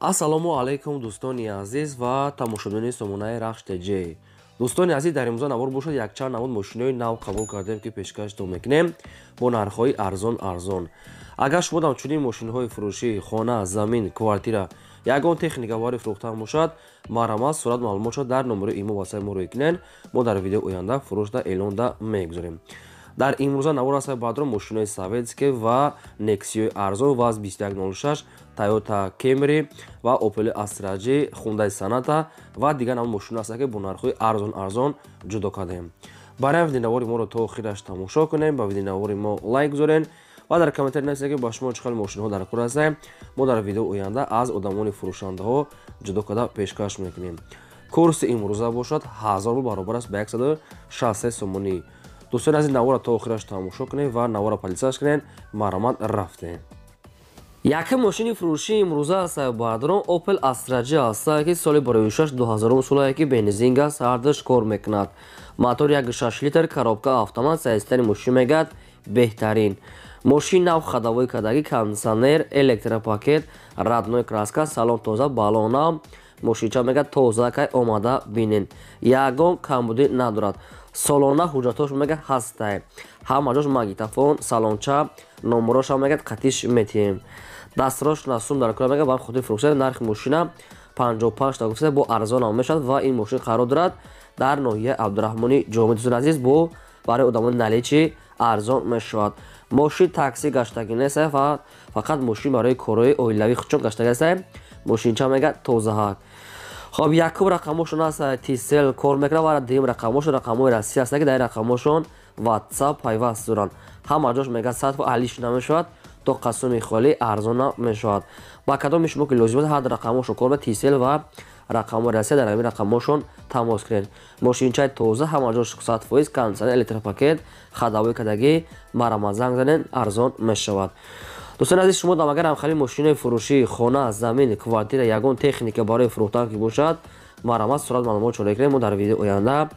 Ассалому алайкум, дӯстони азиз ва тамошобинони сомонаи Рахш ТЖ. Дӯстони азиз, дар имрӯза навор бошад, якчанд намуд мошинои нав қабул кардем, ки пешкаштон мекунем бо нархҳои арзон арзон. Агар шумо дам чунин мошинҳои фурӯшӣ, хона, замин, квартира, ягон техника барои фурӯхтан бошад, марҳамат, сурат маълумотшо дар номерои имо ватсапи мо рӯй кунед. Мо дар видеои оянда фурӯшда эълонда мегузорем. Дар имрӯза навор аст, баъдро мошинои советский ва Нексиёи арзон, ВАЗ 2106, Toyota Camry ва Opel Astra G, Hyundai Sonata ва дигар намуд мошино ҳастанд, ки бо нархҳои арзон арзон ҷудо кардем. Барои видеонавори моро то охираш тамошо кунем, ба видеонавори мо лайк гузорен ва дар комментарий нависед, ки ба шумо чӣ хел мошинҳо дар кор ҳастанд. Мо дар видеои оянда аз одамони фурӯшандаҳо ҷудо карда пешкаш мекунем. Курси имрӯза бошад, 1000 рубл баробар аст ба 163 сомонӣ. Дӯстони азиз, навора то охираш тамошо кунед ва навора подписаться кунед. Марҳамат, рафтем. Якум мошини фурӯшии имрӯза аст, бародарон, Opel Astra G аст, ки соли 2006, 2000 солае, ки бензин, газ ҳардаш кор мекунад. Мотор 1,6 литр, коробка автомат, состояние мошин мегӯяд беҳтарин. Мошин нав, ходовой кардагӣ, кондиционер, электропакет, родной краска, салон тоза, баллон нав. Мошинча мегӯяд тоза, кай омада бинен. Ягон камбудӣ надорад. Солона ҳуҷҷатҳош мегӯяд ҳастай. Ҳама ҷош магнитофон, салонча, номерошам мегӯяд қатиш метиҳем. Дастрош насум дар кора мегӯяд, ба хотири фурӯхтани нархи мошина 55 та гуфта, бо арзонам мешавад ва ин мошин қарор дорад дар ноҳияи Абдураҳмони Ҷомӣ. Дӯстони азиз, бо барои одамони наличный арзон мешавад. Мошин такси гаштагӣ нест, фақат мошин барои корҳои оилавӣ худшон гаштагӣ аст. Мошинча мегӯяд тозаҳак. Хоб, якум рақамошон аст, Тисел кор мекунад ва дуюм рақамошон рақамҳои Россия аст, ки дар ин рақамошон WhatsApp пайваст доранд. Ҳама ҷош мегӯяд сад алиш намешавад, то қасуми холӣ арзон мешавад. Ба кадоми шумо ки лозим аст, ҳар рақамошон кор Тисел ва рақамҳои Россия, дар ҳамин рақамҳошон тамос кунед. Мошинчаи тоза, ҳама ҷош 100%, кондиционер, электропакет, ходовой кардагӣ. Марҳамат, занг занед, арзон мешавад. Дӯстони азиз, шумо дам агар ҳамхели мошинои фурӯшӣ, хона, замин, квартира, ягон техника барои фурӯхтан ки бошад, марҳамат, сурат маълумот чора кунед. Мо дар видеои оянда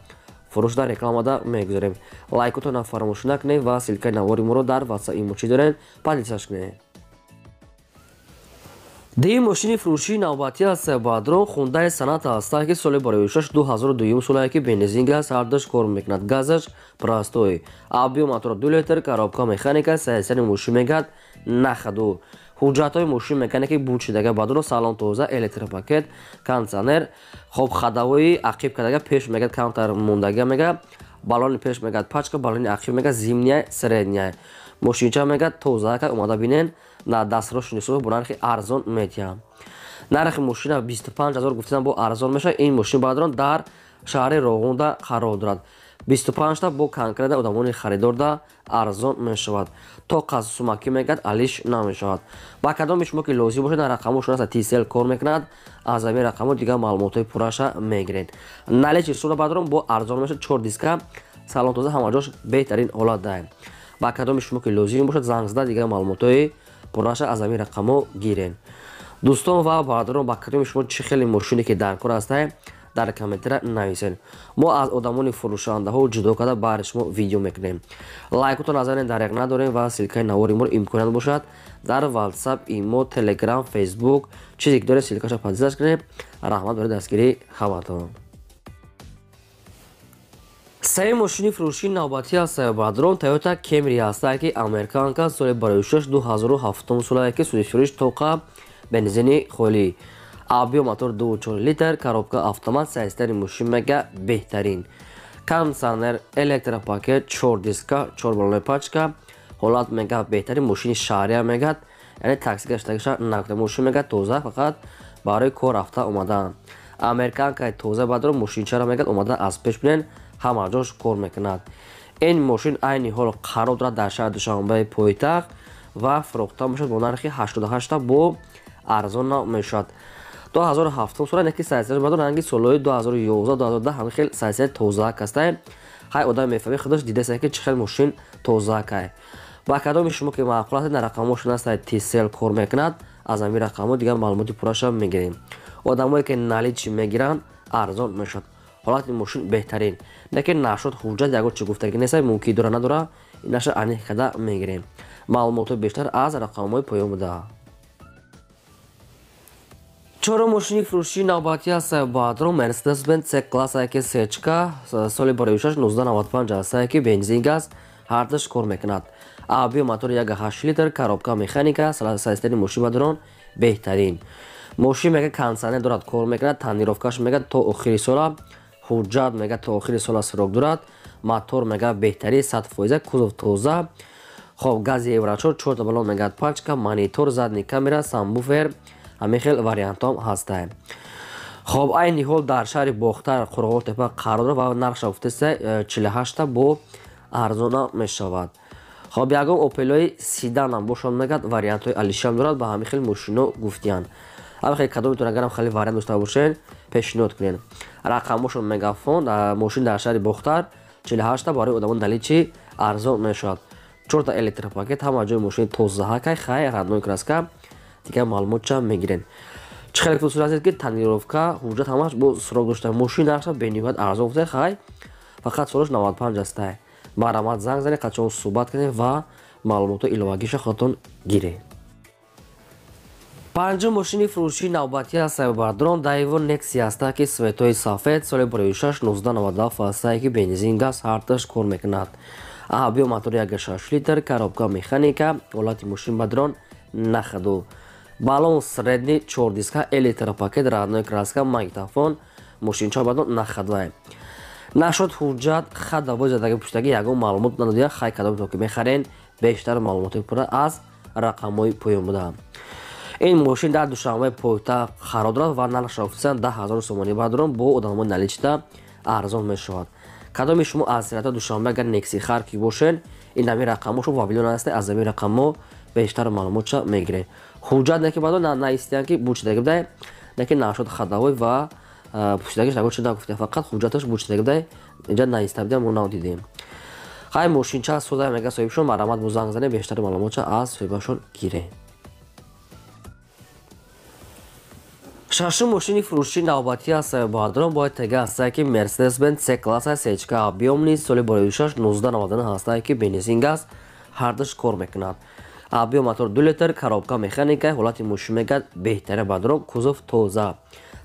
фурӯш дар рекламада мегузорем. Лайкотонро фаромӯш накунед ва ссылкаи навори моро дар WhatsApp, имо чӣ доред, подписаться кунед. Дуюм мошини фурӯшии навбатӣ аст, бародарон, Хундаи Соната аст, ки соли 2006, 2002 солае, ки бензин, газ ҳардаш кор мекунад, газаш простой, объём мотор 2 литр, коробка механика. Состояние мошин мегӯяд на ходу. Ҳуҷҷатҳои мошин механики бучидага, бародарон, салон тоза, электропакет, кондиционер. Хоб, ходовои ақиб кардага, пеш мегӯяд камтар мондага, мегӯяд баллони пеш мегӯяд пачка, баллони ақиб мегӯяд зимняя, средняя. Мошинча мегӯяд тоза, ка омада бинен, на дастрош нисо, бо нархи арзон метиҳам. Нархи мошина 25 000 гуфтам, бо арзон мешавад. Ин мошин, бародарон, дар шаҳри Роғунда қарор дорад. 25 та бо конкретно одамони харидорда арзон мешавад, то қасумакӣ мегӯяд алиш намешавад. Ба кадоми шумо ки лозим бошад, дар рақамҳошон аст, Тисел кор мекунад, аз ҳамин рақамҳо дигар маълумотҳои пурраша мегиред. Наличный сура, бародарон, бо арзон мешавад. Чор диска, салон тоза, ҳама ҷош беҳтарин ҳолат даҳем. Ба кадоми шумо ки лозим бошад, занг зада, дигар маълумотҳои пурраша аз ҳамин рақамҳо гиред. Дӯстон ва бародарон, ба кадоми шумо чӣ хеле мошине ки дар кор ҳастае, дар комментария нависед. Мо аз одамони фурӯшандаҳо ҷудо карда баҳри шумо видео мекунем. Лайкотон назарен даряқ надорем ва ссылкаи навори моро имконият бошад, дар WhatsApp, имо, Telegram, Facebook, чизе ки доред, ссылкаша подписаться кунед. Раҳмат барои дастгирии ҳаматон. Сеюм мошини фурӯшии навбатӣ аст, бародарон, Toyota Camry аст, ки американка, соли 2006, 2007 солае, ки судифурӯш, тоқа бензини холӣ, объём мотор 2,4 литр, коробка автомат. Состояние мошин мега беҳтарин, кондиционер, электропакет, чор диска, чор баллони пачка. Ҳолат мега беҳтарин, мошини шаҳрия мегӯяд, яъне такси гаштагиша накуда. Мошин мегӯяд тоза, фақат барои кор рафта омадан. Американкаи тоза, бародарон, мошинчаро мегӯяд омада аз пеш бинен, ҳама ҷош кор мекунад. Ин мошин айни ҳол қарор дорад дар шаҳри Душанбеи пойтахт ва фурӯхта мешавад бо нархи 88 та, бо арзон мешавад. 2007 сола, неки состояние, бародарон, ранги солҳои 2011, 2010, ҳамин хел состояние тозаак ҳастай. Ҳай, одам мефаҳми, худаш дидаста, ки чӣ хел мошин тозаакай. Ба кадоми шумо ки маъқул аст, дар рақамҳошон аст, Тисел кор мекунад, аз ҳамин рақамҳо дигар маълумоти пурраша мегирем. Одамое ки наличный мегиранд, арзон мешавад. Ҳолати мошин беҳтарин, лекин нашуд ҳуҷҷат ягон чӣ гуфтагӣ нест, мумкин дора, надора, инаша аниқ карда мегирем. Маълумотҳои бештар аз рақамҳои поён буда. Чорум мошини фурӯшии навбатӣ аст баъдро Mercedes-Benz C-класс ки сечка соли 2006 1995 аст ки бензин газ ҳардаш кор мекунад. Объём мотор 1.8 литр, коробка механика, состояние мошин бадрон беҳтарин. Мошин мега кондиционер дорад, кор мекунад, тонировкаш мега то охири сола, ҳуҷҷат мега то охири сола срок дорад, мотор мега беҳтарин 100%, кузов тоза. Хоб гази Евро 4, 4 баллон мега пачка, монитор, задний камера, сабвуфер, ҳамин хел вариантҳо ҳастанд. Хоб айни ҳол дар шаҳри Бохтар Қурғонтепа қарор дорад ва нархша гуфтеста 48 бо арзона мешавад. Хоб ягон Опелои седанам бошад мегад вариантҳои алишиам дорад, ба ҳамин хел мошино гуфтиянд. Ҳамин хел кадомитон агарам хеле вариант дошта бошед пешниҳод кунед. Рақамошон мегафон, мошин дар шаҳри Бохтар 48 барои одамон наличи арзон мешавад. 4 электропакет, ҳама ҷои мошини тозаҳакай, хай родной краска, дигар маълумотча мегирен. Чӣ хеле гуфтусул ҳастед ки тонировка, ҳуҷҷат ҳамаш бо срок дошта. Мошин нархша бениҳоят арзон гуфта, хай фақат солаш 95 астае. Марҳамат занг занед, қачон суҳбат кунед ва маълумотҳои иловагиша худатон гиред. Панҷум мошини фурӯшии навбатӣ аст бадрон Daewoo Nexia аст ки светои сафед соли 2006 1997 аст ки бензин газ ҳардаш кор мекунад. Объём мотор 1.6 литр, коробка механика, ҳолати мошин бадрон нахаду. Баллон средний, 4 диска, электропакет, родной краска, магнитофон, мошинча бадрон нахадвай. Нашуд ҳуҷҷат ходовой задаги пуштаги ягон маълумот надодия, хай кадомтон ки мехарен бештар маълумоти пурра аз рақамҳои поён буда. Ин мошин дар Душанбе пойтахт қарор дорад ва нархша официан 10 000 сомонӣ бадрон бо одамони наличида арзон мешавад. Кадоми шумо аз сирата Душанбе агар Некси хар ки бошен, ин ҳамин рақамҳо Вавилон ҳаст, аз ҳамин рақамҳо бештар маълумотша мегиред. Ҳуҷҷат не ки баъдо наистиян ки бучидаги будай, не ки нашуд ходовой ва пушидагиш ягон чи нагуфтия, фақат ҳуҷҷаташ бучидаги будай, инҷа наиста будия, мо надидем. Хай мошинча соза мега соҳибшон, марҳамат бо занг занед, бештар маълумотша аз соҳибашон гиред. Шашум мошини фурӯшии навбатӣ аст баъдрон бояд тега аст ки Mercedes-Benz C-класс сечка объёмни соли 2006 1999 аст ки бензин газ ҳардаш кор мекунад. Объём мотор 2 литр, коробка механика, ҳолати мошин мегад беҳтарин бадрон, кузов тоза.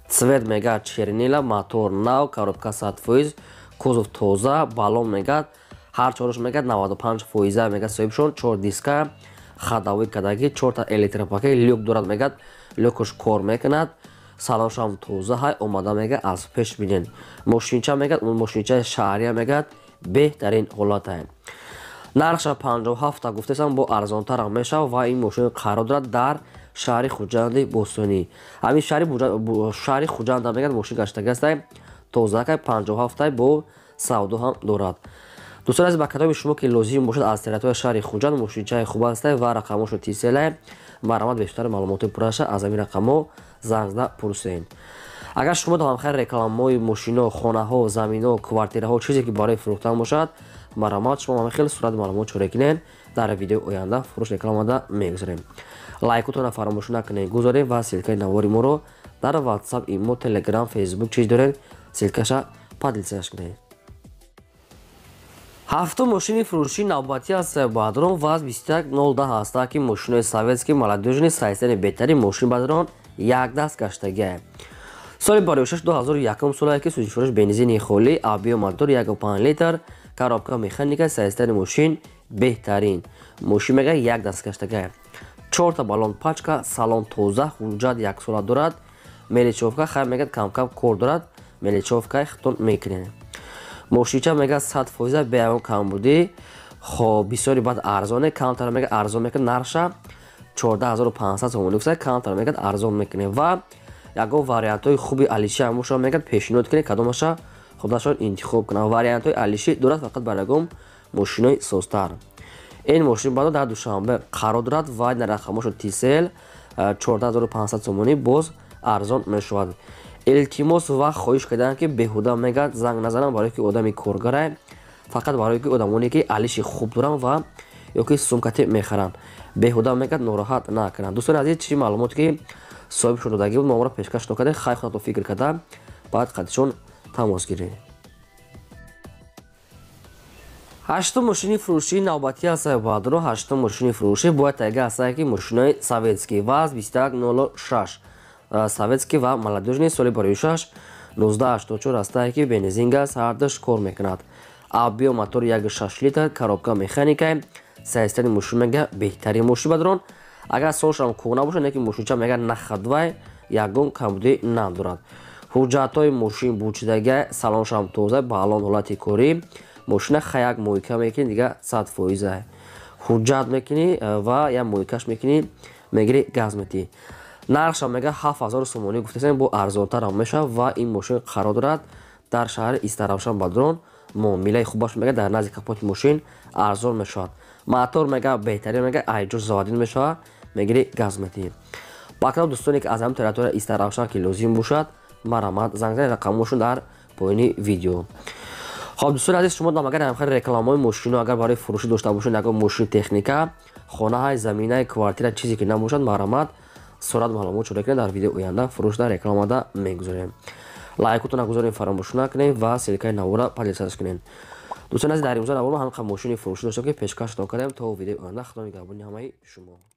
Цвет мегад чернила, мотор нав, коробка 100%, кузов тоза, баллон мегад ҳар чораш мегад 95% мегад соҳибшон, 4 диска, ходовой кадаги, 4 электропакет, люк дорад мегад, люкаш кор мекунад. Салоншам тоза ҳай, омада мега аз пеш бинен. Мошинча мегад, мошинчаи шаҳрия мегад беҳтарин ҳолатае. Нархша 57 гуфтесам бо арзонтарам мешавад ва ин мошин қарор дорад дар шаҳри Хуҷанди бостонӣ. Ҳамин шаҳри Хуҷанда мегад мошин гаштагастай, тозакай 57 бо савдо ҳам дорад. Дӯстони азиз, ба кадоми шумо ки лозим бошад аз территорияи шаҳри Хуҷанд мошинчаи хуб ҳастай ва рақамҳошо тиселай, марҳамат бештар маълумоти пурраша аз ҳамин рақамҳо занг зада пурсен. Агар шумо дар ҳамхел рекламаҳои мошино, хонаҳо, заминҳо, квартираҳо, чизе ки барои фурӯхтан бошад, марҳамат шумо ҳамин хел сурати маълумот чора кунед, дар видеои оянда фурӯш рекламада мегузорем. Лайкотонро фаромӯш накунед, гузоред ва ссылкаи навори моро дар WhatsApp, имо, Telegram, Facebook чиз доред, ссылкаша поделиться кунед. Ҳафтум мошини фурӯшии навбатӣ аст бадрон ВАЗ 2110 аст ки мошинои советский молодёжный состояние беҳтарин мошин бадрон як даст гаштагиа. Соли 2006 2001 солае ки сӯзишфурӯш бензини холӣ, объём мотор 1.5 литр, коробка механика, состояние мошин беҳтарин. Мошин мега як даст гаштагиа. 4 баллон пачка, салон тоза, ҳуҷҷат як сола дорад, мелочёвка хай мегад кам-кам кор дорад, мелочёвкаи худтон мекунед. Мошинча мега 100% бе ягон камбудӣ, хоб бисёри баъд арзоне, камтар мега арзон мекунад, нархша 14500 сомонӣ гуфта, камтар мегад арзон мекунед ва ягон вариантҳои хуби алиши ҳам бошад мегад пешниҳод кунед, кадомаша худашон интихоб кунанд. Вариантҳои алиши дорад фақат бар ягон мошинои созтар. Ин мошин баъдо дар Душанбе қарор дорад ва дар рақамҳошо Тисел 14500 сомонӣ боз арзон мешавад. Илтимос ва хоҳиш карданд ки беҳуда мегад занг назанам барои ки одами коргарае, фақат барои ки одамоне ки алиши хуб доранд ва ё ки сумкате мехаранд, беҳуда мегад нороҳат накунанд. Дӯстони азиз, чӣ маълумоте ки соҳибшон додагӣ буд, мо онро пешкаш накардем, хай худатон фикр карда баъд қадишон тамос гиред. Ҳаштум мошини фурӯшии навбатӣ аст баъдро ҳаштум мошини фурӯшӣ бояд тайга аст ки мошинои советский ВАЗ 2106 Советский ва молодёжный, соли 2006, 1984 астае, ки бензин, газ ҳардаш кор мекунад. Объём мотор 1,6 литр, коробка механика. Состояние мошин мега беҳтарин мошин, бадрон. Агар солшам кӯҳна бошад, неки мошинча мега нахадвай, ягон камбудӣ надорад. Ҳуҷҷатҳои мошин бучидага, салоншам тоза, ба алон ҳолати корӣ. Мошина хаяк мойка мекунӣ, дига 100%. Ҳуҷҷат мекунӣ ва як мойкаш мекунӣ, мегирӣ, газ метӣ. Нархшам мега 7000 сомонӣ гуфтасем, бо арзонтарам мешавад. Ва ин мошин қарор дорад дар шаҳри Истаравшан, бадрон. Муомилаи хубаш мега дар назди капоти мошин арзон мешавад. Мотор мега беҳтарин, мега айҷо заводин мешавад, мегирӣ, газ метӣ. Бакрав дӯстоне, ки аз ҳамин территория Истаравшан ки лозим бошад, марҳамат, занг занед, рақамошон дар поёни видео. Хоб, дӯстони азиз, шумо дам агар ҳамхел рекламаҳои мошино, агар барои фурӯшӣ дошта бошед, ягон мошини, техника, хонаҳай, заминаи, квартира, чизе ки набошад, марҳамат, сурат, маълумот шуда кунед, дар видеои оянда фурӯшда рекламада мегузорем. Лайкотона гузорем, фаромӯш накунед ва ссылкаи навора поделиться кунед. Дӯстони азиз, дар имрӯза навор ҳамин мошини фурӯшӣ доштем, ки пешкаштон кардем. То видеои оянда, Худо нигаҳбони ҳамаи шумо.